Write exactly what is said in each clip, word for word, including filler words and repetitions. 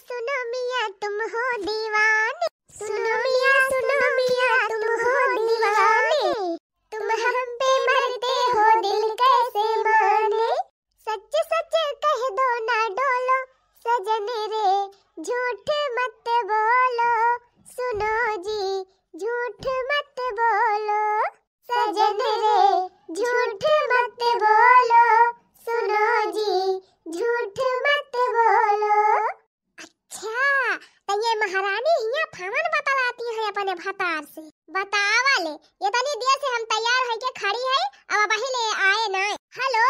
सुनो मियाँ तुम हो दीवाने, सुनो मियाँ, सुनो मियाँ तुम हो दीवाने, तुम हम पे मरते हो दिल कैसे माने। सच सच कह दो ना डोलो सजन रे, झूठ मत बोलो, सुनो जी झूठ मत बोलो। सजन रे झूठ मत बोलो, सुनो जी झूठ मत बोलो। अच्छा, त ये महारानी हियाँ फवन बतलाती है अपने भतार से। बतावा ले, इतनी देर से हम तैयार होइके खड़ी है, अब अबही ले आए ना। हेलो।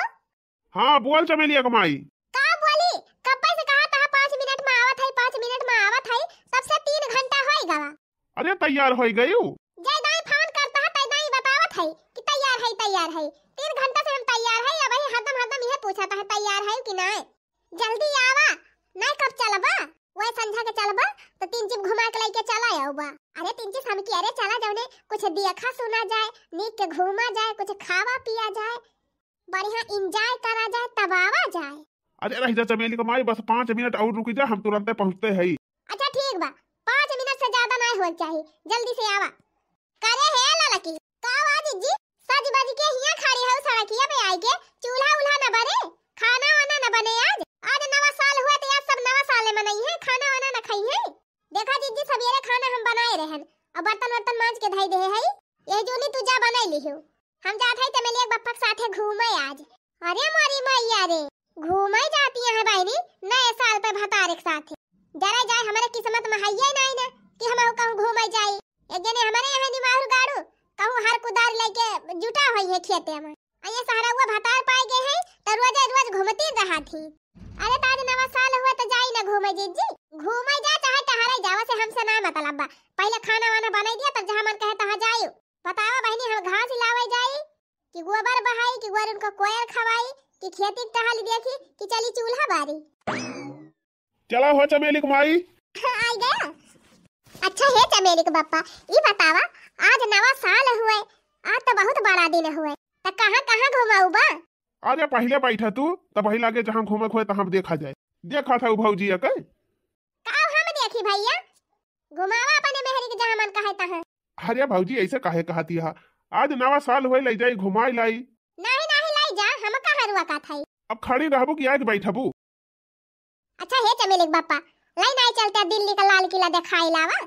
हाँ, बोल चमेलिया के माई। का बोली? कब्बे से कहा तहा पाँच मिनट में आवत है, पाँच मिनट में आवत है, तब से तीन घंटा होई गवा। अरे, तैयार होई गयू? जय दाई फोन करता है, तय दाई बतावत है कि तैयार है, तैयार है। तीन घंटा से हम तैयार है, अबही हरदम, हरदम इहे पूछत है, तैयार है कि नाय? जल्दी आवा, नाय कब चलबा? वह संझा के चलबा, तो तीन चिप घुमा के लइके चला आउबा। अरे तीन चिप हम की, अरे चला जौने कुछ देखा सुना जाए, नीक के घूमा जाए, कुछ खावा पिया जाए, बढ़िया enjoy करा जाए, तब आवा जाए। अरे रह जा चमेली के माई, बस पाँच मिनट और रुकी जा, हम तुरंते पहुँचते हई। अच्छा ठीक बा, पाँच मिनट से ज्यादा नाय होए के चाही, जल्दी से आवा। करे हे ललकी, का हुआ जिज्जी? सज बज के हियाँ खड़ी हऊ सड़किया पे आइके, चूल्हा उल्हा न बने, खाना वाना न बने आज? आज नवा साल हुआ तो आज सब नवा साल मनइहे, खाना वाना न खइहे। देखा जिज्जी, सबेरे खाना हम बनाए रहन और बर्तन वर्तन मांज के धई देहे हई, यही जोनी तू जा बनाई लिहो। हम जात हई चमेलिया के बप्पा के साथे घूमे आज। अरे मोरी मैया रे, घूमे जाती है बहिनी नए साल पे भतारे के साथे। जरा जाए, हमारे किस्मत में हइये नाई ना कि हम कहूँ घूमे जाई। एक जने हमारे यहाँ निमाहुर गाड़ू कहूँ हर कुदार लेके जुटा हुई है खेते में। आ ये सहरउआ भतार पाए गए हैं तो रोजे रोज घूमती रहा थी। अरे तो आज नवा साल हुआ तो जाई ना घूमे जिज्जी, घूमे जा चाहे टहरे जा, वसे हमसे ना मतलब बा। पहले खाना वाना बनाई दिया तब जहाँ मन कहे तहाँ जाई। बतावा बहिनी, हम घास लावे जाई कि गोबर बहाई कि गोर उनका कोयर खवाई कि खेती के टहल देखी कि चली चूल्हा बारी। चला हो चमेली के माई। आई गया। अच्छा हे चमेली के बप्पा, ई बतावा, आज नवा साल हुए, आज तो बहुत बड़ा दिन हुए, तो कहाँ कहाँ घुमाऊ बा? अरे पहिले बैठा तू, तब वही लागे जहाँ घूमे के होए तहाँ देखा जाए। देखा था उ भौजी के। का हम देखी भैया? घुमावा अपने मेहरी के जहाँ मन कहे तहाँ। अरे भौजी ऐसे काहे कहती है? आज नवा साल हुए, ले जाई घुमाई लाई। नहीं नहीं लाई जा, हम कहाँ रुआ का थाई। अब खड़ी रहबू कि आके बैठबू? अच्छा हे चमेली के बप्पा, लाई नाई चलते दिल्ली का लाल किला देखाई लावा।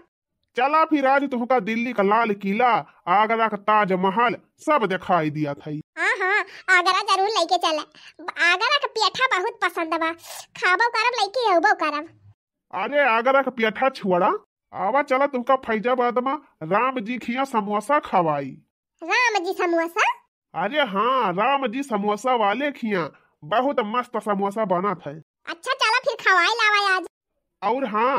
चला फिर आज तुमका दिल्ली का लाल किला, आगरा का ताजमहल सब देखाई दिया थाई। हाँ हाँ, आगरा जरूर लेके चले। आगरा का पेठा बहुत पसंद बा, खाबो करब लेके अउबो करब। अरे आगरा का पेठा छुअड़ा, आवा चला तुमका फैजाबाद में राम जी खिया समोसा खवाई। राम जी समोसा? अरे हाँ, राम जी समोसा वाले खिया बहुत मस्त समोसा बनत है। अच्छा चला फिर खवाई लावा आज। और हाँ,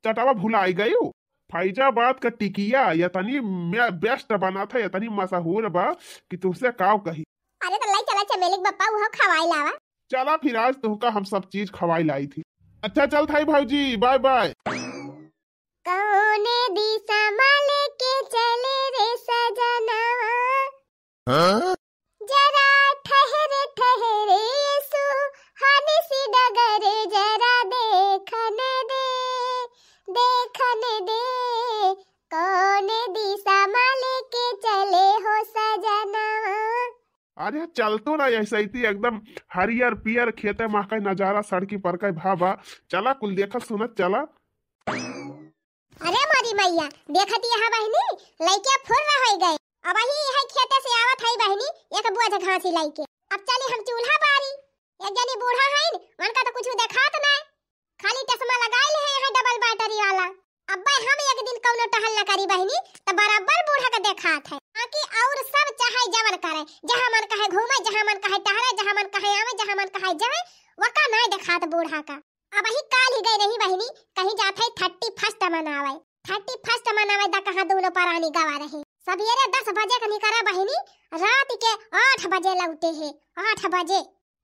चटवा भुलाई गयू, फैजाबाद का टिकिया इतनी मे-, best बनत है, इतनी मशहूर बा कि तुमसे काव कही। अरे तो लाई चला चमेली के बप्पा, उहो खवाई लावा। चला फिर आज तुमका हम सब चीज खवाई लाई थी। अच्छा चल थाई भौजी, bye bye। कौने दिशा मा लेके चले रे सजनवा? हाँ? जरा ठहर ठहर सुहानी सी डगर जरा देखन दे, देखन दे, कौने दिशा मा लेके चले हो सजनवा? अरे चल तो ना ऐसे ही थी, एकदम हरियर पियर खेते मा का नजारा सड़की पर का भावा। चला कुल देखत सुनत चला। अरे मोरी मैया, देखत यहाँ बहिनी, लइके फुर्र होइ गए। अबही यही खेते से आवत है बहिनी, एक बोझ घासी लइके। अब चली हम चूल्हा बारी। एक जनी बूढ़ा हईन, उनका तो कुछ देखात नाय, खाली चश्मा लगाइल है यहाँ double battery वाला। अब्बे हम एक दिन कौनो टहल न करी बहिनी, त बराबर बूढ़ा का देखात है। बाकी और सब चाहे जवन करे, जहाँ मन कहे घूमे, जहाँ मन कहे टहरे, जहाँ मन कहे आवे, जहाँ मन कहे जाए, वका नाय देखात बूढ़ा का। अबही काल ही गए रही बहिनी, कहीं जात है thirty first मनावे। Thirty first मनावे दा कहाँ दोनों परानी गवा रहे। सबेरे दस बजे के निकरा बहिनी, रात के आठ बजे लौटे है। आठ बजे।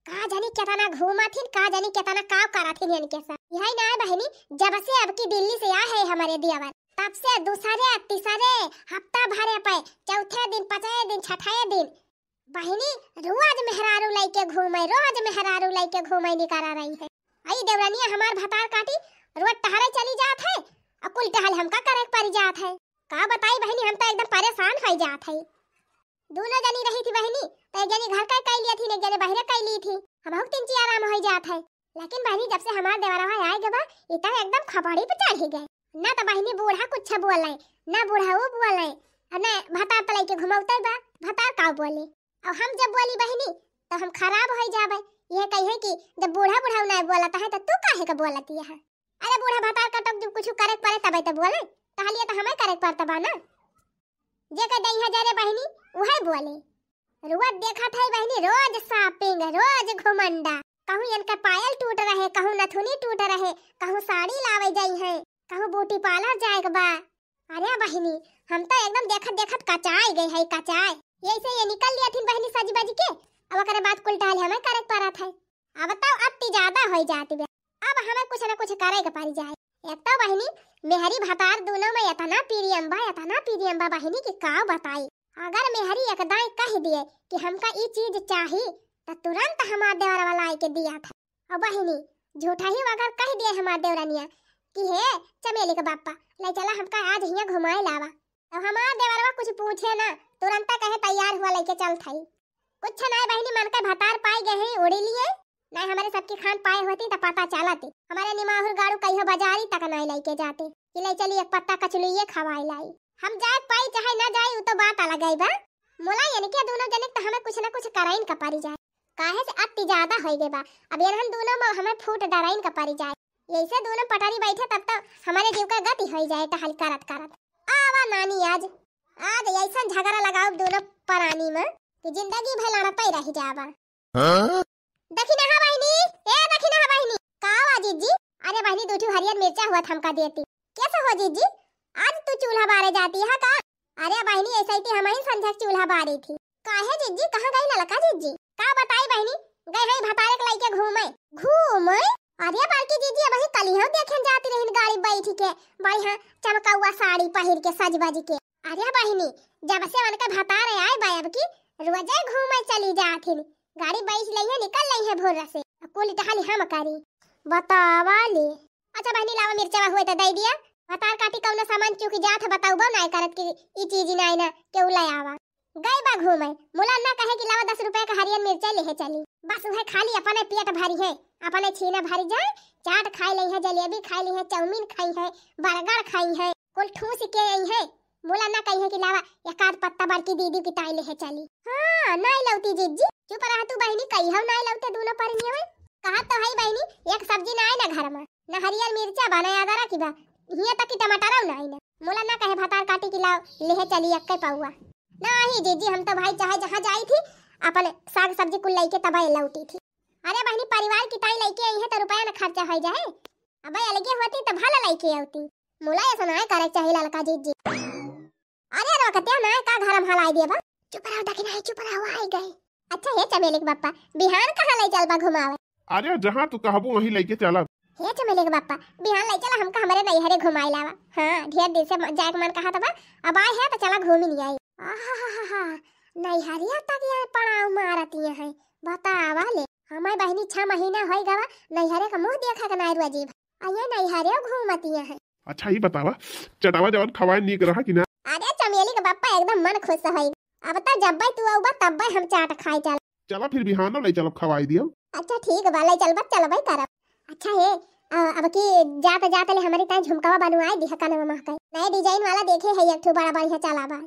का जानी केतना घूमत हिन, का जानी केतना काव करत हिन इनके साथ। यही ना बहिनी, जब से अब की दिल्ली से आए है हमारे दियावर, तब से दूसरे, तीसरे हफ्ता भरे पे, चौथे दिन, पाँचे दिन, छठे दिन, बहिनी, रोज मेहरारू लइके घूमे, रोज मेहरारू लइके घूमे निकरा रही है। आई देवरनिया हमार भतार काटी, रोज टहरे चली जात है, अउ कुल टहल हमका करे के परि जात है। का बताई बहिनी, हम तो एकदम परेशान होइ जात है। दूनो जनी रही थी बहिनी, तो एक जनी घर का कइ लिया थी, एक जनी बहिरे कइ ली थी, हमहू के तिनची आराम होइ जात है। लेकिन बहिनी, जब से हमार देवरवा आइ गवा, ई तो एकदम खपड़ी पे चढ़ी गए। ना तो बहिनी बूढ़ा कुछ बोले, ना बूढ़ा वो बोले, अउ ना भतार तलाई के घुमौते बा, भतार का बोले। अउ हम जब बोली बहिनी, तो हम खराब होइ जाबे। यह कही है कि जब बूढ़ा बूढ़ा नहीं बोलत है, तो तू काहे का बोलत है? अरे बूढ़ा भतार का तो जब कुछ करे के पड़े तबे तो बोले, तहलिए तो हमें करे के पड़त बा ना। जे के दई है जरे बहिनी, उहे बोले। रोज देखत है बहिनी, रोज shopping, रोज घुमंडा। कहूँ इनका पायल टूट रहे, कहूँ नथुनी टूट रहे, कहूँ साड़ी लावे जाई है, कहूँ beauty parlour जाए के बा। अरे बहिनी, हम तो एकदम देखत देखत कचाई गई है, कचाई। यही से ये निकल लिया थी बहिनी सज बज के, अब ओकरे बाद कुल टहल हमें करे के पड़त है। अब तो अति ज्यादा होइ जाती बे, अब हमें कुछ न कुछ करे के परि जाए। एक तो बहिनी, मेहरी भतार दूनो में इतना प्रियम बा, इतना प्रियम बा बहिनी कि का बताई। अगर मेहरी एक दाई कहि दिए कि हमका ई चीज चाही, त तुरंत हमार देवरवा लाई के दिया था। अउ बहिनी, झूठा ही अगर कहि दिए हमार देवरनिया कि हे चमेली के बापा, ले चला हमका आज हियाँ घुमाए लावा, तो हमार देवरवा कुछ पूछे ना, तुरंत कहे तैयार हुआ लेके चल थाई। कुछ नाय बहिनी, मन के भतार पाए गए हैं उड़ी लिए, नाय हमरे सबकी खान पाए होती तो पता चलती। हमरे निमाहुर गाड़ू कहियो बाजारी तक नाय लेके जाते कि ले चली एक पत्ता कचलुइये खवाई लाई। हम जाए पाई चाहे ना जाए, उ तो बात अलग है बा। मुला इनके दूनो जने तो हमें कुछ ना कुछ कराइन का परी जाए। काहे से अति ज्यादा होइ गए बा। अब इन्हन दूनो में हमें फूट डराइन का परी जाए। यैसे दूनो पटारी बैठे तब तो हमारे जीव का गति होइ जाए टहल करत करत। आवा नानी आज, आज ऐसन झगड़ा लगाओ दूनो परानी में कि जिंदगी भर लड़ते रह जाबा। हाँ? दखिनहा बहिनी, ए दखिनहा बहिनी, का बा जिज्जी? अरे बहिनी, दू ठू हरियर मिर्चा हुआ हमका देती। कैसे हो जिज्जी? आज तू चूल्हा बारे जाती है का? अरे बहिनी, ऐसे ही थी, हम ही संझा के चूल्हा बारी थी। काहे जिज्जी, कहाँ गई ललका जिज्जी? का बताई बहिनी, गए हैं भतारे के लइके घूमे। घूमे? अरे बड़की जिज्जी, अबही कलिहो देखे जाती रही गाड़ी बैठ के, बढ़िया चमकौआ साड़ी पहिर के सज बज के। अरे बहिनी, जब से उनके भतारे आए बा अब की रोजे घूमे चली जात हिन। गाड़ी बैठ लई है, निकल लई है भोर से। कुल टहल हम करी। बतावा ले। अच्छा बहिनी, लावा मिर्चवा हुए तो दे दिया। भतार काटी कौनो सामान चूक जात है, बताउबो नाय करत कि ई चीज नाय ना, केहू ले आवा। गई बा घूमे। मुला ना कहे कि लावा दस रुपया का हरियर मिर्चा लेहे चली। बस उहे खाली अपने पेट भरी है, अपने छीना भरी जाए, चाट खाई लई है, जलेबी खाई लई है, चाउमीन खाई है, बर्गर खाई है, कुल ठूस के आई है। मुला ना कही है कि लावा एक आध पत्ता बड़की दीदी की ताई लेहे चली। हाँ, नाय लौती जिज्जी, चुप रह तू बहिनी, कहियो नाय लौते दूनो परनिया में। कहत तो है बहिनी, एक सब्जी नाय ना घर में, ना हरियर मिर्चा बा, ना अदरक बा, हियां तक कि टमाटरो नाय ना। मुला ना कहे भतार काटी कि लाओ, लेहे चली एक्के पौआ। नाही जिज्जी, हम तो भाई चाहे जहाँ जाई थी, अपन साग सब्जी कुल लइके तबे लौटी थी। अरे बहिनी, परिवार की ताई लइके आई है तो रुपया न खर्चा होइ जाए। अबे अलगे होती तो भला लइके आती। मुला ऐसा नाय करे चाहिए ललका जिज्जी। अरे रोकते ना का घर में हलाई देबा। चुप रहो दखिनहा, चुप रहो, आई गई। अच्छा हे चमेली के बापा, बिहान कहाँ ले चलबा घुमावे? अरे जहाँ तू कहबू वहीं लइके चलब। हे चमेली के बापा, बिहान ले चला हमका हमरे नैहरे घुमाई लावा। हाँ, ढेर दिन से म-, जाए के मन कहत बा, अब आए है तो चला घूमी नहीं आई। आहाहाहा, नैहरिया तक ये पड़ाव मारत ये है। बतावा ले, हमार बहिनी छह महीना होइ गवा, नैहरे का मुँह देखा के नाय रुआ जीभ। आ ये नैहरे घूमत ये है। अच्छा, ई बतावा, चटावा जवन खवाए नीक रहा कि ना? अरे चमेली के बापा, एकदम मन खुश होई। अब त जब्बे तू आउबा तब्बे हम चाट खाए चल। चला फिर बिहानो ले चलब, खवाई दियब। अच्छा ठीक बा, ले चलबा, चलबे करब। अच्छा हे, अ, अब की जात जात ले हमरे ताई झुमकावा बनवाए दिहा कनवा महकाई। नए design वाला देखे है एक ठो बड़ा बढ़िया चला बा।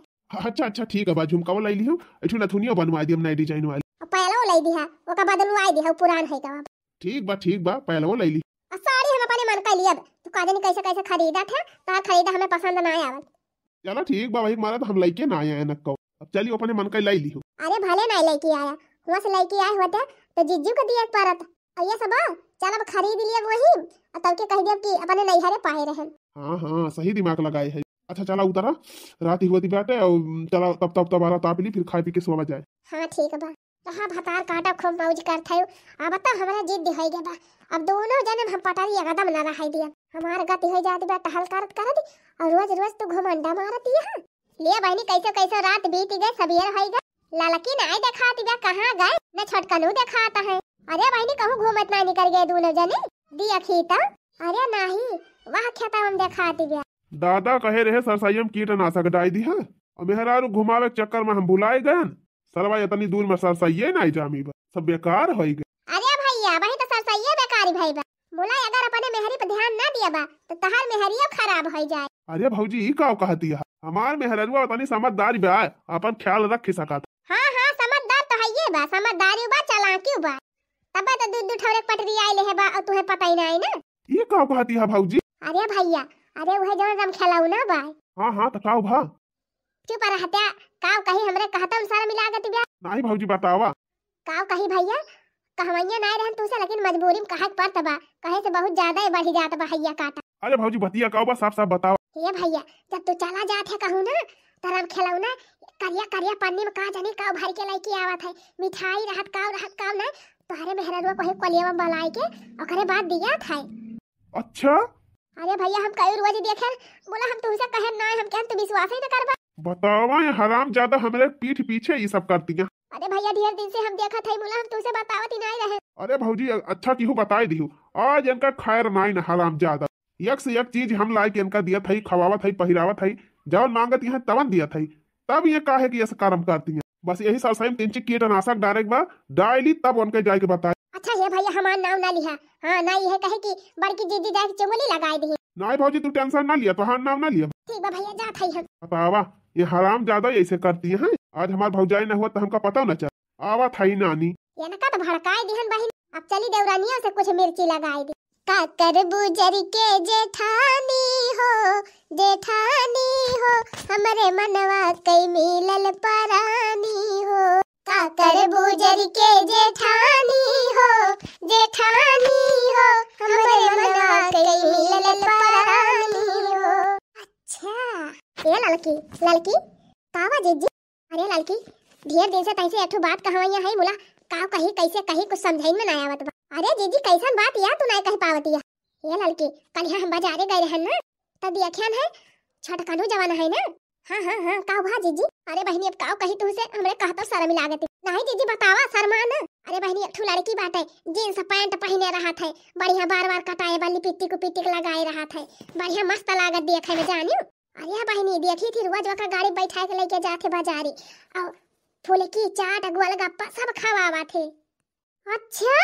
अच्छा अच्छा ठीक बा, झुमकावा ले लियो, एक ठो नथुनिया बनवाए दियब नए design वाली। अब पायलो ले दिहा, ओका बदलवाए दिहा, उ पुरान है गवा। ठीक बा ठीक बा, पायलो ले ली। आ साड़ी हम अपने मन का लियब, तू का जानी कैसे कैसे खरीदत है, तोहार खरीदा हमें पसंद ना आवत। चला ठीक बा, वही मारा तो हम लइके ना आए हैं नक्को। अब चली अपने मन का लाई लिहो। अरे भले ना लइके आया, हुआ से लइके आए होते तो जिज्जू के दिए के परत। और ये सब चल अब खरीद लिए वही, और तब के कह दिया कि अपने नैहरे पाए रहन। हाँ हाँ, सही दिमाग लगाए है। अच्छा चला उतरा, रात ही होती बाटे, और चला तब तब तबारा ताप ली, फिर खाए पी के सोवा जाए। हाँ ठीक बा। कहाँ भतार काटा खूब मौज करत है। अब तो हमरा जिद होइ गया बा, अब दोनों जने हम पटारी एकदम ना रहाई दिया। हमार गति होइ जाती बा टहल करत करत, और रोज रोज तू घुमंडा मारत ये। ले बहिनी, कैसे कैसे रात बीत गए, सवेर होइ गए, ललकी नाय देखात बा, कहाँ गए, न छोटकनू देखात है। अरे बहिनी, कहूँ घूमत ना निकल गए दोनों जने, दिया खीता। अरे नाही, वह खेतवा में देखाती बा। दादा कहे रहे सरसैया में कीटनाशक डाइ दिहा, और मेहरारू घुमावे के चक्कर में हम भुलाए गयन। सरवा इतनी दूर में सरसैये नाई जामी बा, सब बेकार होई गए। अरे भैया, वही तो सरसैये बेकारी भई बा। बोला, अगर अपने मेहरी पे ध्यान ना दिया बा, तो तहार मेहरियो खराब होई जाए। अरे भौजी, ई का कहती है? हमार मेहररुआ उतनी समझदार बा, अपन ख्याल रख सकत। हाँ, हाँ, समझदार तो हइये बा, समझदारी बा, चालाकी बा। तबे तो दू, दू ठौरे के पटरी आइले है बा, और तुहे पता ही ना आई ना। ई का कहती है भौजी? अरे भैया, अरे उहे जौन रमखेलौना बा। हाँ, हाँ, तो का भा? चुप रहत्या, काव कही, हमरे कहतम शर्म लागत बा। नाही भौजी, बतावा। काव कही भैया, कहवैया नाही रहन तुसे, लेकिन मजबूरी में कहे के पड़त बा, कहे से बहुत ज्यादा ही बढ़ी जात बा हैया काटा। अरे भौजी, बतिया काव बा, साफ साफ बतावा। हे भैया, जब तू चला जात है कहूँ ना, त रमखेलौना करिया करिया पन्नी में का जानी काव भर के लइके आवत है, मिठाई रहत काव, रहत काव ना, तोहरे मेहररुआ कहे कोलिया में बलाए के ओकरे बाद दिया था। अच्छा, अरे भैया, हम कई रोज देखेन, बोला हम तुमसे कहेन ना, हम कहन तू विश्वास ही न करबा। बतावा, ये हरामजादा हमरे पीठ पीछे ये सब करती है। अरे भैया, ढेर दिन से हम देखत हई, बोला हम तुमसे बतावत ही नहीं रहे। अरे भौजी, अच्छा किहू बताई दिहू, आज इनका खैर नाई न हरामजादा। एक से एक चीज हम लाए के इनका दियत हई, खवावत हई, पहिरावत हई, जौन मांगत हैं तवन दियत हई। तब ये काहे कि ऐसे कर्म करती हैं? बस यही सरसई में तीन ची कीटनाशक डारे के बा, डाली तब उनके जाए के बताए। अच्छा हे भैया, हमार नाव ना लिहा। हाँ, ना यह कहे कि बड़की जीजी जाए के चुंगली लगाए दी। नाई भौजी, तू tension ना लिया, तोहार नाव ना लिया। ठीक बा भैया, जात हई हम। बतावा, ये हरामजादा ऐसे करती हैं। आज हमार भौजाई ना हुआ तो हमका पता ना चल। आवत हई नानी। इनका तो भड़काए दिहन बहिन, अब चली देवरानियों से कुछ मिर्ची लगाए दी। का करबू जरि के जेठानी हो, जेठानी हो, हमरे मनवा कई मिलल परानी हो। का करबू जरि के जेठानी हो, जेठानी हो, हमरे मनवा कई मिलल परानी हो। अच्छा, ए ललकी, ललकी, कावा जीजी? अरे ललकी, ढेर दिन से तैसे एक ठो बात कहवैया है, मुला काव कही, कैसे कही, कुछ समझाइन में ना आवत बा। अरे जीजी, कैसन बात या तू ना कह पावत या? ए ललकी, कल यहाँ हम बाजारे गए रहन ना, तब देखेन है छोटकनू जवान है ना। हाँ, हाँ, हाँ, काव भा जीजी? अरे बहिनी, अब काव कही तुमसे, हमरे कहतो शर्म लागत। नहीं जीजी, बतावा, शर्मा ना। अरे बहिनी, एक ठो लड़की बाटे, jeans pant पहिने रहत है, बढ़िया बार बार कटाए वाली lipstick उपिस्टिक लगाए रहत है, बढ़िया मस्त लागत देखे में, जानियो। अरे बहिनी, देखी थी रोज ओका गाड़ी बैठा के लेके जात है बाजारी, और फुलकी, चाट, गोलगप्पा सब खवावत है। अच्छा?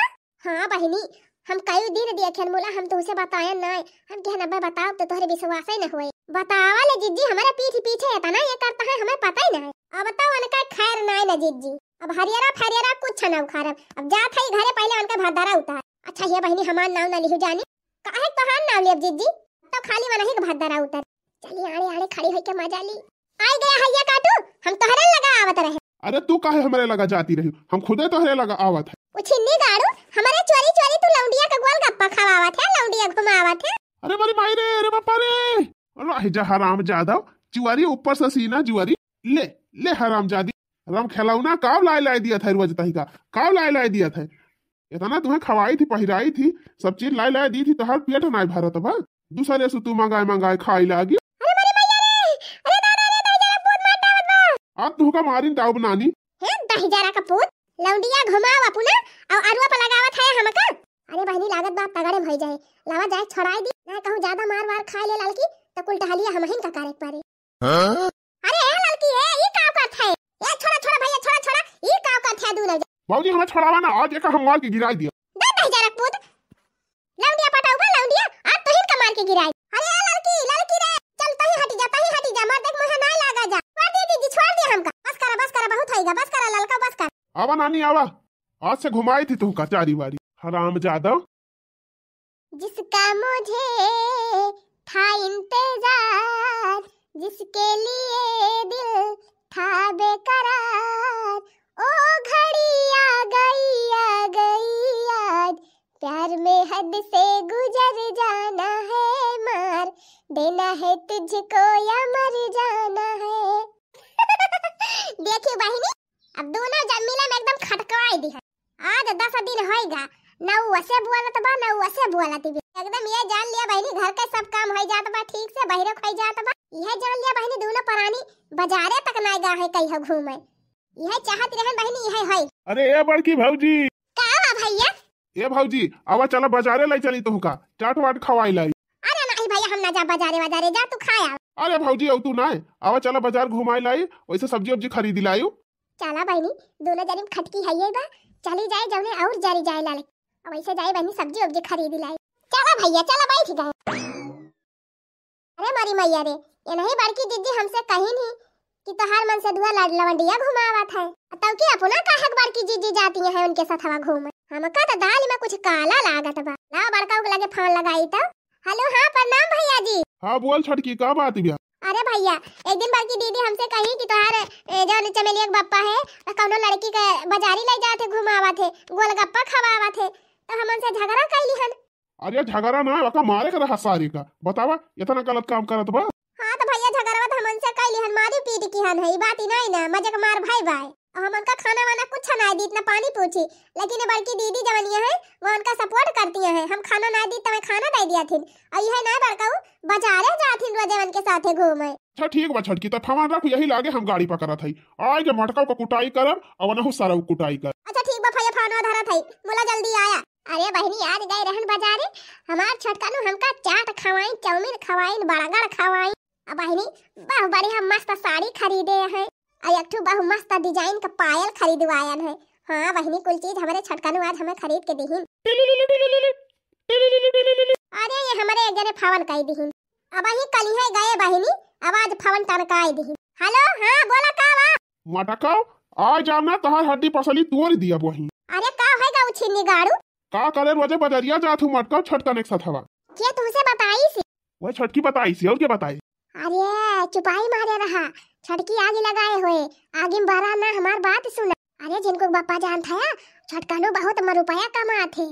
हाँ बहिनी, हम कई दिन देखेन, मुला हम तुमसे बताएन नाय, हम कहन अबे बताओ तो तोहरे विश्वास ही न होए। बतावा ले जीजी, हमारे पीठ पीछे इतना ये करता है, हमें पता ही ना है। अब तो उनका खैर नाय न जीजी, अब हरियरा फरियरा कुछ ना उखाड़ब, अब जात है घरे, पहले उनका भदरा उतार। अच्छा हे बहिनी, हमार नाव ना लिहू जानी, काहे तोहार नाव लेब जीजी? तो खाली मनही के भदरा उतर। चली आड़े आड़े खड़ी होइके मजा ली। आई गया हैया काटू, हम तोहरे लगा आवत रहे। अरे तू काहे हमरे लगा जाती रही? हम खुदे तोहरे लगा आवत है। उछिन्नी गाड़ू, हमरे चोरी चोरी तू लौंडिया के गोलगप्पा खवावत है, लौंडिया घुमावत है। अरे मोरी माई रे, अरे बापा रे। अरे जा हरामजादा, चुआरी ऊपर से सीना जुआरी। ले, ले हरामजादी, रमखेलौना काव लाए लाए दिया था रोज तही का, काव लाए लाए दिया था। इतना तुम्हें खवाई थी, पहिराई थी, सब चीज लाए लाए दी थी, तोहार पेट नाय भरत बा। दूसरे से तू मंगाए मंगाए खाई लागी। अरे मोरी मैया रे, अरे दादा रे, दहिजरा पूत मार डावत बा। अब तुहका मारिन डाउब नानी। हे दहिजरा का पूत, लौंडिया घुमाव अपना, और अरुआ पर लगावत है हमका। अरे बहिनी, लागत बा तगड़े भई जाए, लावा जाए छोड़ाई दी, ना कहूँ ज्यादा मार वार खाए ले ललकी, तो कुल टहलिया हमहिन का करे के पड़े। हाँ? अरे ए ललकी, ए, ई का करत है? ए छोड़ा, छोड़ा भैया, छोड़ा, छोड़ा, ई का करत है दूनो जन? बाबूजी, हमें छोड़ावा ना, आज एका हम मार के गिराई दिया। दे दहिजरा पूत, लौंडिया पटाऊ बा, लौंडिया, आज तोहिन का मार के गिराई। अरे ए ललकी, ललकी रे, चल तही हटी जा, तही हटी जा, मर्दे के मुँहे नाय लागा जा। छोड़ दे दीदी, छोड़ दे हमका। बस करा, बस करा, बहुत होइगा, बस करा ललका, बस करा। आवा नानी, आवा, आज से घुमाई थी तुहका चारी वारी, हरामजादा। जिसका मुझे था इंतजार, जिसके लिए दिल था बेकरार, ओ घड़ी आ गई, आ गई आज, प्यार में हद से गुजर जाना है, मार देना है तुझको या मर जाना है। देखियो बहिनी, अब दोनों जन मिले में एकदम खटकवाई दिहा। आज दस दिन होइगा, न उ वसे बोलत बा, न उ वसे बोलत बा। एकदम ये जान लिया बहिनी, घर के सब काम होई जात बा ठीक से, बहिरे खोई जात बा। यह जान लिया बहिनी, दोनों परानी बाजारे तक ना गा है कहीं घूमे। यह चाहत रहन बहिनी, यह होई। अरे ए बड़की भौजी। का बा भैया? ए भौजी, आवा चला बजारे लाई चली तुहका, चाट वाट खवाई लाई। अरे नहीं भैया, हम ना जा बजारे वजारे, जा तू खाया। अरे भौजी, अउ तू ना, आवा चला बजार घुमाई लाई, वैसे सब्जी उब्जी खरीदी लायू। चला बहिनी, दोनों जनी खटकी है ये बा, चली जाए जौने और जरी जाए लाले। अब ऐसे जाए बहिनी, सब्जी उब्जी खरीदी लाई। चला भैया, चला बैठ गए। अरे मोरी मैया रे, ये नहीं बड़की जीजी हमसे कही नहीं कि तोहार मन से दुआ लाड लवंडिया घुमावत है। तब की अपना काहे के बड़की जीजी जाती है उनके साथ हवा घूमे। हमका तो दाल में कुछ काला लागत बा। लाओ बड़का के लगे फोन लगाई तो। हेलो, हाँ प्रणाम भैया जी। हाँ बोल छोटकी, का बात बा? अरे भैया, एक दिन बड़की दीदी हमसे कही कि तोहार, ए, जौन चमेलिया के बप्पा है, कौनो लड़की के बाजारी ले जात है, घुमावत है, गोलगप्पा खवावत है, तो हम उनसे झगड़ा कैली हन। अरे झगड़ा ना, ओका मारे के रहा सारे का। बतावा, इतना गलत काम करत बा। हाँ तो भैया, झगड़वा तो हम उनसे कैली हन, मारी पीट की हन है, ई बात ही नहीं ना, मजे के मार भाई भाई। और हम उनका खाना वाना कुछ ना दीत, ना पानी पूछी, लेकिन ये बड़की दीदी जवनिया है, वो उनका सपोर्ट करती है। हम खाना ना दीत, तमें खाना दे दिया थिन। और यह ना बड़काऊ, बाजारे जात थिन रोजे उनके साथे घूमे। अच्छा ठीक बा छोटकी, तब फोन रख, यही लागे हम गाड़ी पकड़त हई। आए के मटकाऊ का कुटाई करब, और वनहु सरऊ कुटाई करब। अच्छा ठीक बा भैया, फोन धरत हई, मुला जल्दी आया। अरे बहिनी, आज गए रहन बाजारे, हमार छोटकनू हमका चाट खवाइन, चाउमीन खवाइन, बर्गर खवाइन। अब बहिनी, बहु बढ़िया मस्त साड़ी खरीदे हैं, और एक ठो बहु मस्त डिजाइन का पायल खरीदवायन है। हाँ बहिनी, कुल चीज हमरे छोटकनू आज हमें खरीद के दिहिन। अरे ये हमरे एक जने फोन कई दिहिन। अब ही कलिहे गए बहिनी, अब आज फोन टनकाई दिहिन। हेलो, हाँ बोला का बा? मटकाऊ, आ जाओ ना, तोहार हड्डी पसली तोड़ दिया बहिन। अरे का होएगा उछिन्नी गाड़ू? का करे रोजे बजरिया जात हूँ मटकाऊ छोटकने के साथ हवा। के तुमसे बताई सी? वह छोटकी बताई सी, और के बताई? अरे चुपाई मारे रहा, छोटकी आगी लगाए होए, आगी में बरा ना हमार बात सुना। अरे जिनको बप्पा जान था, छोटकनू बहुत म रुपया कमात है।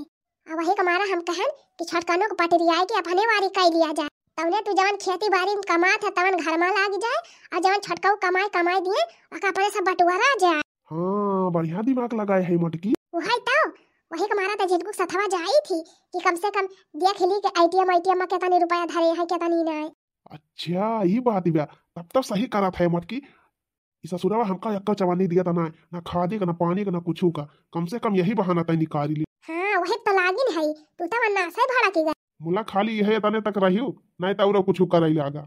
अब वही के मारा हम कहन कि छोटकनू के पटरियाए के अपने वारी कई लिया जाए, तौने तू जवन खेती बारी में कमात है तवन घर में लाग जाए, और जवन छोटकऊ कमाई कमाई दिए ओका अपने सब बटुआरा जाए। हाँ, बढ़िया दिमाग लगाए है मटकी। वही तो, वही के मारा तो जिनको सथवा जाई थी कि कम से कम देख ली कि एटीएम आईटीएम में कितनी रुपया धरे है, कितनी नहीं। अच्छा, ई बात बा, तब तो सही करत है मटकी। ई ससुरवा हमका एक्का चवन्नी दिया था ना, ना खादी का, ना पानी का, ना कुछू का। कम से कम यही बहाना तय निकाली ली। हाँ, वही तो लागिन है, तू तो वन्ना से भड़क गई। मुला खाली यही तने तक रहियो, नहीं तो और कुछू करे लागा।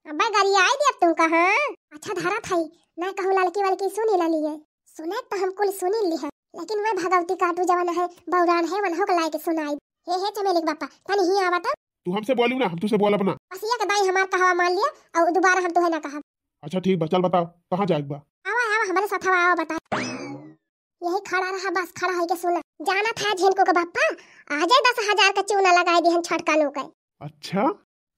अबे गरियाई देब तुमका, हाँ? अच्छा धरत है, नहीं कहूँ लड़की वड़की सुनी ला लिए। सुने तो हम कुल सुनी ली है, लेकिन वह भगवती काटू जवन है, बौरान है, वनहो के लाए के सुनाई। हे, हे चमेली के बापा, तनी ही आवा तो। तू हमसे बोलू ना, हम तुझसे बोलब ना। बस एक दाई हमार कहवा मान लिया और दोबारा हम तुहे ना कहब। अच्छा ठीक बा, चल बताओ कहाँ जाए के बा? आवा, आवा, हमारे साथ आवा, आवा बता। यही खड़ा रहा, बस खड़ा होइके सुना। जाना था झिनको के बापा, आजे दस हजार का चूना लगाई दिहन छोटका लोग के। अच्छा?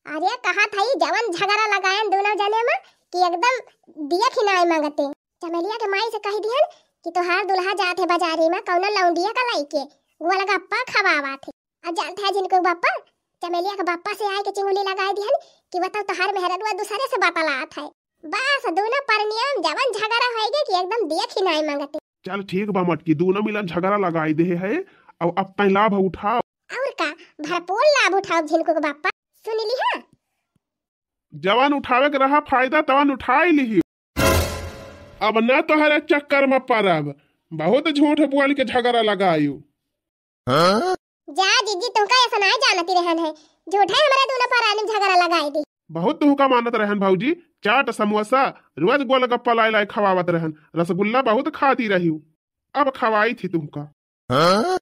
अरे कहा था ई जवन झगड़ा लगायन दोनों जने में कि एकदम दिया खिनाए मांगते। चमेलिया के माई से कह दिहन कि तोहार दुल्हा जात है बाजारी में कौनो लौंडिया का लइके गोलगप्पा खवावा थे। अब जानत है झिनको के बापा, चमेलिया के बापा से आए के चिंगुली लगाए दिहन कि बताओ तोहार मेहररुआ दूसरे से बतलात है। बस दोनों परनिया में जवन झगड़ा होइगे कि एकदम दिया खिनाए मांगते। चल ठीक बा मटकी, दोनों मिलन झगड़ा लगाई दे है, अब अब तय लाभ उठाओ। और का, भरपूर लाभ उठाओ झिनको के बापा, सुन ली है। जवन उठावे के रहा फायदा तवन उठाई लिही। अब न तोहरे चक्कर में पड़ब, बहुत झूठ बोल के झगड़ा लगायू। हाँ? जा जीजी, तुमका ऐसा नहीं जानती रहन है, झूठे हमारे दोनों परानी में झगड़ा लगाई दी। बहुत तुमका मानत रहन भौजी, चाट समोसा रोज गोलगप्पा लाई लाई खवावत रहन, रसगुल्ला बहुत खाती रही, अब खवाई थी तुमका। हाँ?